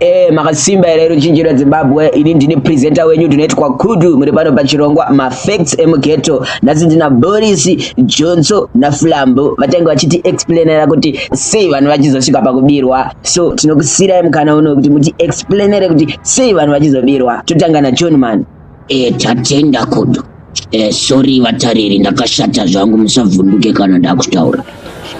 E, makasimba here ruzhinji rweZimbabwe? Ini ndini presenter wenyu, ndinoitwa Kudu. Muri pano pachirongwa Mafacts emuGhetto. Nhasi ndina Boris Johnson naFlambo, vachange vachiti explainera kuti sei vanhu vachizosvika pakubirwa. So tinokusirai mukana uno kuti muti explainere kuti sei vanhu vachizobirwa. Totanga naJohn Man. E, tatenda Kudu. E, sorry vatariri, ndakashata zvangu, musavhunduke kana ndakutaura.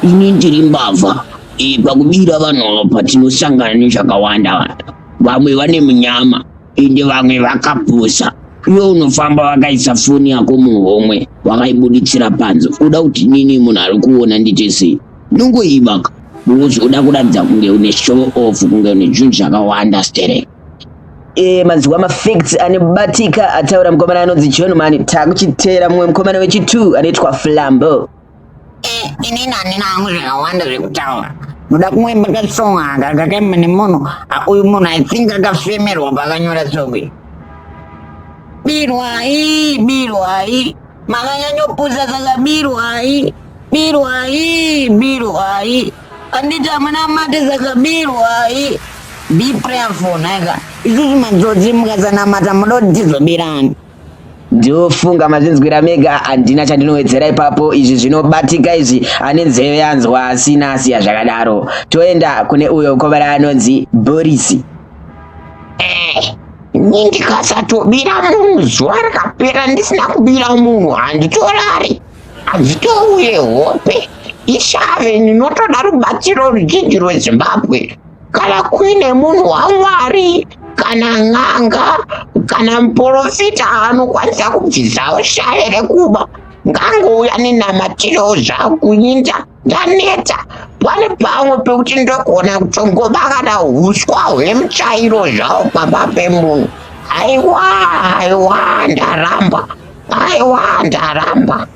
Ini ndiri mbavha. E, pakubira vanhu apa tinosangana nezvakawanda wanda. Vamwe vane munyama, ende vamwe vakapusa. Iwe unofamba wakaisa foni yako muhomwe, wakaibuditsira panze, uda kuti nini munhu ari kuona ndite sei? Nongoibaka because uda kuratidza kunge une show off, kunge une zvinhu zvakawanda sterek. E, manzwa mafacts anebatika ataura mukomana anonzi John Man. Takuchiteera mumwe mukomana wechi2 anoitwa Flambo. Inini handina hangu zvakawanda zvekutaura. Ndoda kungoimba kasong aka kakaimba nemunhu. Ah, uyu munhu I think akafemerwa paakanyora song iyi. Birwai, birwai, makanyanyopusa, saka birwai, birwai, birwai, handiti hamuna mate, saka birwai. Be prayerful nhaika. Isusu matsotsi, mukasanamata muda kuti tizobirani? Ndiofunga mazvinzwira mega, handina chandinowedzera ipapo. Izvi zvinobatika izvi, ane nzeve yanzwa, asina asiya zvakadaro. Toenda kune uyo mukomana anonzi Boris. Ini ndikasatobira munhu, zuva rikapera ndisina kubira munhu, handitorari, handitouye hope, ishave. Ndinotoda rubatsiro ruzhinji rweZimbabwe. Kana kuine munhu waMwari, kana n'anga, kana muprofita anokwanisa kubvisawo shave rekuba, ngangouya nenamatiro zvakuinda. Ndaneta. Pane pamwe pekuti ndogona kutongoba kana uswa hwemutsvairo zvawo pamba pemunhu. Aiwa, aiwa, ndaramba, aiwa, ndaramba.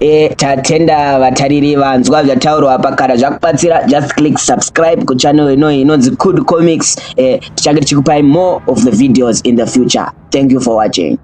E, tatenda vatariri vanzwa zvataurwa apa. Kana zvakubatsira, just click subscribe kuchannel inoyi inonzi Good Comics. E, tichange tichikupai more of the videos in the future. Thank you for watching.